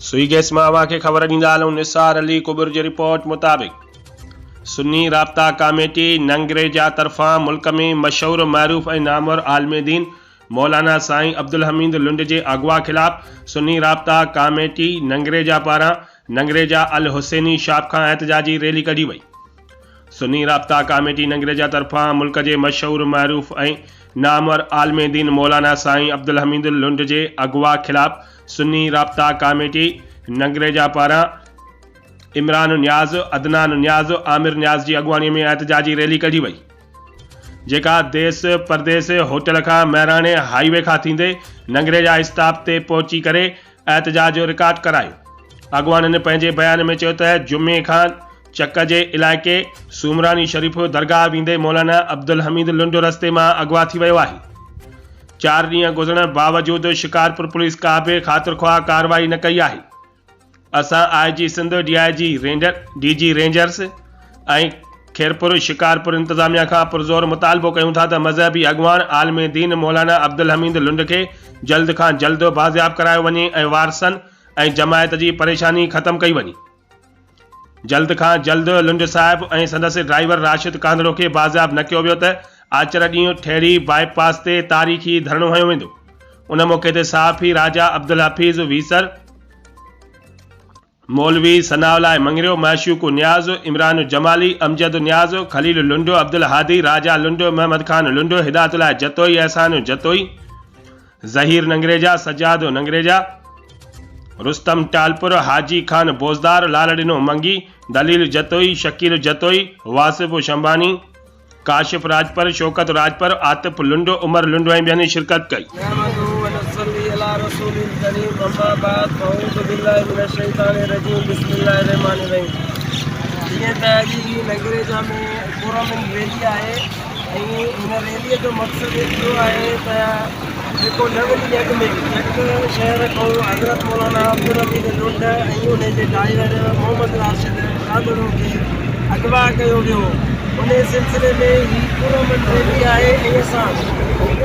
سوئي gas مان اوهان کي خبر ڏيندا هلون نثار علي ڪٻر جي رپورٽ مطابق سني رابطا ڪاميٽي ننگريجا طرفان ملڪ ۾ مشهور معروف ۽ نامور عالم دين مولانا سائين عبدالحميد لنڊ جي اغوا خلاف سني رابطا ڪاميٽي ننگريجا پاران ننگريجا الحسيني شاپ کان احتجاجي ريلي ڪڍي وئي. سني رابطا ڪاميٽي ننگريجا طرفان ملڪ جي مشهور معروف ۽ نامور عالم دين مولانا سائين عبدالحميد لنڊ جي اغوا خلاف سني رابطا ڪاميٽي ننگريجا پاران عمران نياز، عدنان نياز، عامر نياز جي اڳواڻي ۾ احتجاجي ريلي ڪڍي وئي جيڪا ديس پرديس هوٽل کان مهراڻي هائي وي کان ٿيندي ننگريجا اسٽاپ تي پهچي ڪري احتجاج رڪارڊ ڪرايو. اڳواڻن پنهنجي بيان ۾ چيو ته جمعي کان چڪ جي علائقي سومراني شريف درگاهه ويندي مولانا عبدالحميد لنڊ رستي مان اغوا ٿي ويو آهي. چار ڏينهن گذرڻ باوجود شڪارپور پوليس ڪا به خاطرخواهه ڪارروائي نه ڪئي آهي. اسان I G Sindh, D I G ranger, D G rangers ۽ Khairpur Shikarpur انتظاميا کان پرزور مطالبو ڪيون ٿا ته مذهبي اڳواڻ عالم دين مولانا عبدالحميد لنڊ کي جلد کان جلد بازياب ڪرايو وڃي ۽ وارثن ۽ جماعت جي پريشاني ختم ڪئي وڃي. جلد کان جلد لنڊ صاحب ۽ سندس ڊرائيور راشد ڪانڌڙو کي بازياب نه ڪيو ويو ته آچر ڏينهن ٺيڙهي بائي پاس تي تاريخي ڌرڻو هنيو ويندو. ان موقعي تي صحافي راجا عبدالحفيظ ويسر، مولوي ثناء الله مڱريو، معشوق نياز، عمران جمالي، امجد نياز، خليل لنڊ، عبدالهادي، راجا لنڊ، محمد خان لنڊ، هدايت الله جتوئي، احسان جتوئي، ظهير ننگريجا، سجاد ننگريجا، رستم ٽالپر، حاجي خان بوزدار، لال ڏنو منگي، دليل جتوئي، شڪيل جتوئي، واصف شنباڻي، ڪاشف راڄپر، شوڪت راڄپر، عاطف لنڊ، عمر لنڊ ۽ ٻين شرڪت ڪئي. نحمده ونصلي علي رسوله الڪريم اما بعد فاعوذ بالله من الشيطان الرجيم بسم الله الرحمن الرحيم جيئن ته اڄ هي ننگريجا ۾ پرامن ريلي آهي ۽ هن ريلي جو مقصد اهو آهي ته جيڪو نو ڏينهن اڳ ۾ چڪ شهر کان حضرت مولانا عبدالحميد لنڊ ۽ ان جي ڊرائيور محمد راشد ڪانڌڙو کي اغوا ڪيو ويو ان سلسلي ۾ هي پرامن ريلي آهي ۽ اسان.